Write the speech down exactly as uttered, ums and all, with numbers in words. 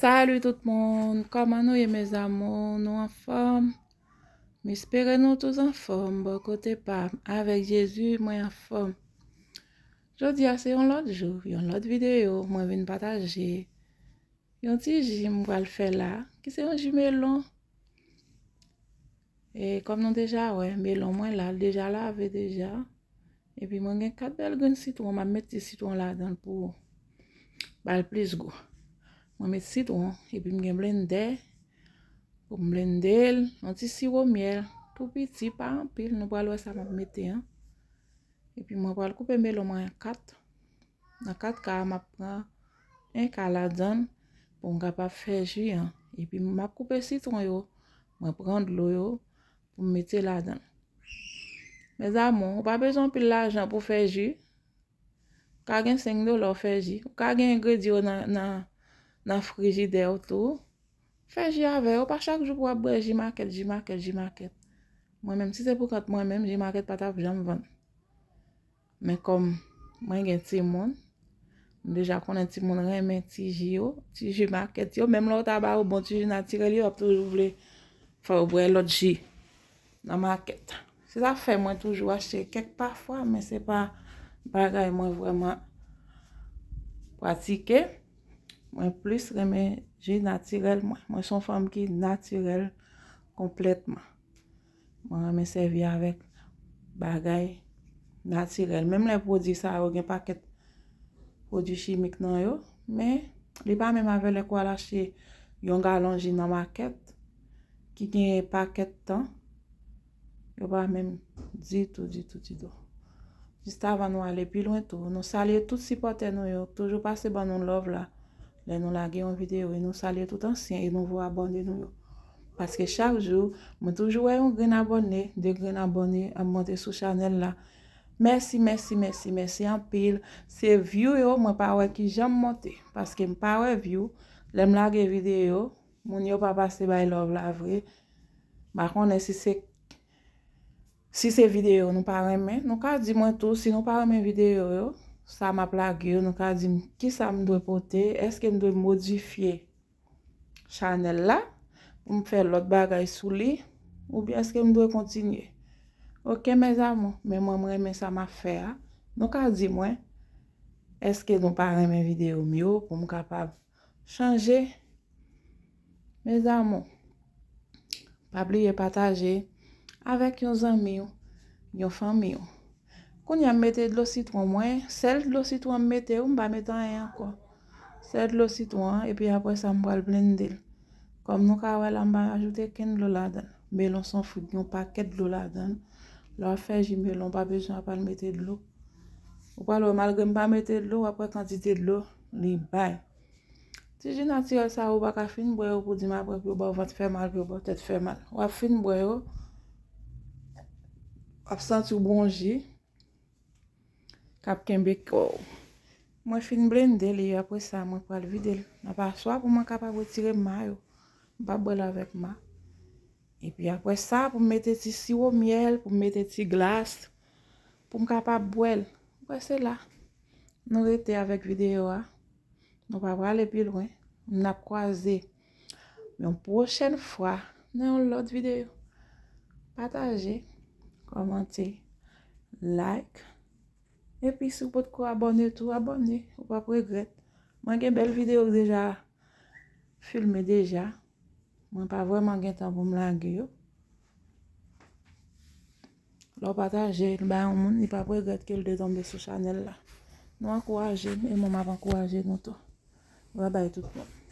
Salut tout moun, kòman nou ye mes amours? Nou anfòm? M espere nou tous anfòm. Bò kote pa m, avèk Jezi, mwen anfòm. Jodi a se yon lòt jou, yon lòt videyo, mwen vin pataje yon ti ji m pral fè la, ki se yon ji melon. E kòm nou deja wè, melon mwen la, l deja lave deja. Epi mwen gen kat bèl grenn sitwon, m ap met ti sitwon ladan l pou ba l plis gou. Mwen met sitwon, epi m gen blendè pou m blende l, yon ti siwo myèl, tou piti, pa anpil, nou pral wè sa m ap mete an. Epi mwen pral koupe melon mwen an kat. Nan kat ka a, m ap pran en ka ladan l pou m kapab fè ji an. Epi m ap koupe sitwon yo, mwen pran dlo yo pou m mete ladan l. Mes amours, ou pa bezwen anpil lajan pou fè ji. Ou ka gen senk dola ou fè ji. Ou ka gen engredyan yo nan, nan, nan frijidè w tou. Fè ji avè yo, pa chak jou pou w ap bwè ji makèt, ji makèt, ji makèt. Mwen menm, si se pou kont mwen menm, ji makèt pa t ap janm vann. Men kòm mwen gen timoun, m deja konnen timoun renmen ti ji yo, ti ji makèt yo. Menm lè w ta ba yo bon ti ji natirèl yo, y ap toujou vle fè w bwè lòt ji nan makèt. Se sa k fè mwen toujou achte kèk pafwa, men se pa bagay mwen vrèman pratike. Mwen plis renmen ji natirèl mwen. Mwen se yon fanm ki natirèl konplètman. Mwen renmen sèvi avèk bagay natirèl. Menm lè pwodui sa yo gen pakèt pwodui chimik nan yo, men li pa menm avè lè ke w al achte yon galon ji nan makèt ki gen pakèt tan, yo pa menm ditou, ditou, ditou. Jis avan nou ale pi lwen tou, nou salye tout sipòtè nou yo, toujou pase ban nou love la lè nou lage yon videyo, e nou salye tout ansyen e nouvo abòne nou yo. Paske chak jou, mwen toujou wè yon grenn abòne, de grenn abòne ap monte sou chanèl la. Mèsi, mèsi, mèsi, mèsi anpil. Se view yo, mwen pa wè ki jan m monte, paske m pa wè view. Lè m lage videyo, moun yo pa pase bay love la vre. M pa konnen si se, si se videyo nou pa renmen. Nou ka di mwen tou, si nou pa renmen videyo yo, sa m ap lage yo, nou ka di m kisa m dwe pote, èske m dwe modifye chanèl la pou m fè lòt bagay sou li, oubyen èske m dwe kontinye? Oke, mes amours, men mwen, m renmen sa m ap fè a. Nou ka di mwen, èske nou pa renmen videyo m yo pou m kapab chanje? Mes amours, pa bliye pataje avèk yon zanmi w, yon fanmi w. Kounye a m mete dlo sitwon mwen, sèl dlo sitwon m mete wi, m pa mete anyen ankò. Sèl dlo sitwon an, epi apre sa m pral blende l. Kòm nou ka wè la, m pa ajoute kenn dlo ladan l. Melon se yon fwi ki gen yon pakèt dlo ladan l. Lè w ap fè ji melon, w pa bezwen ap al mete dlo. Ou pral wè, malgre m pa mete dlo, w ap wè kantite dlo li bay. Ti ji natirèl sa yo, ou pa ka fin bwè yo pou di m apre pou yo ba w vant fè mal, pou yo ba w tèt fè mal. W ap fin bwè yo, w ap santi w bon ji k ap kenbe kò w. Mwen fin blende li, apre sa, mwen pral vide l nan paswa pou mwen kapab retire ma yo. M p ap bwè l avèk ma. Epi apre sa, pou m mete ti siwo myèl, pou m mete ti glas, pou m kapab bwè l. Mwen se la. Nou rete avèk videyo a. Nou pa prale pi lwen. N ap kwaze yon pwochèn fwa nan yon lòt videyo. Pataje, kòmante, like. Epi si w potko abòne tou, abòne. Ou p ap regrèt. Mwen gen bèl videyo k deja filme deja. Mwen pa vrèman gen tan pou m lage yo. Lè w pataje l bay yon moun, li p ap regrèt ke l te tonbe sou chanèl la. Nou ankouraje m, e mwen m ap ankouraje nou tou. Babay tout moun.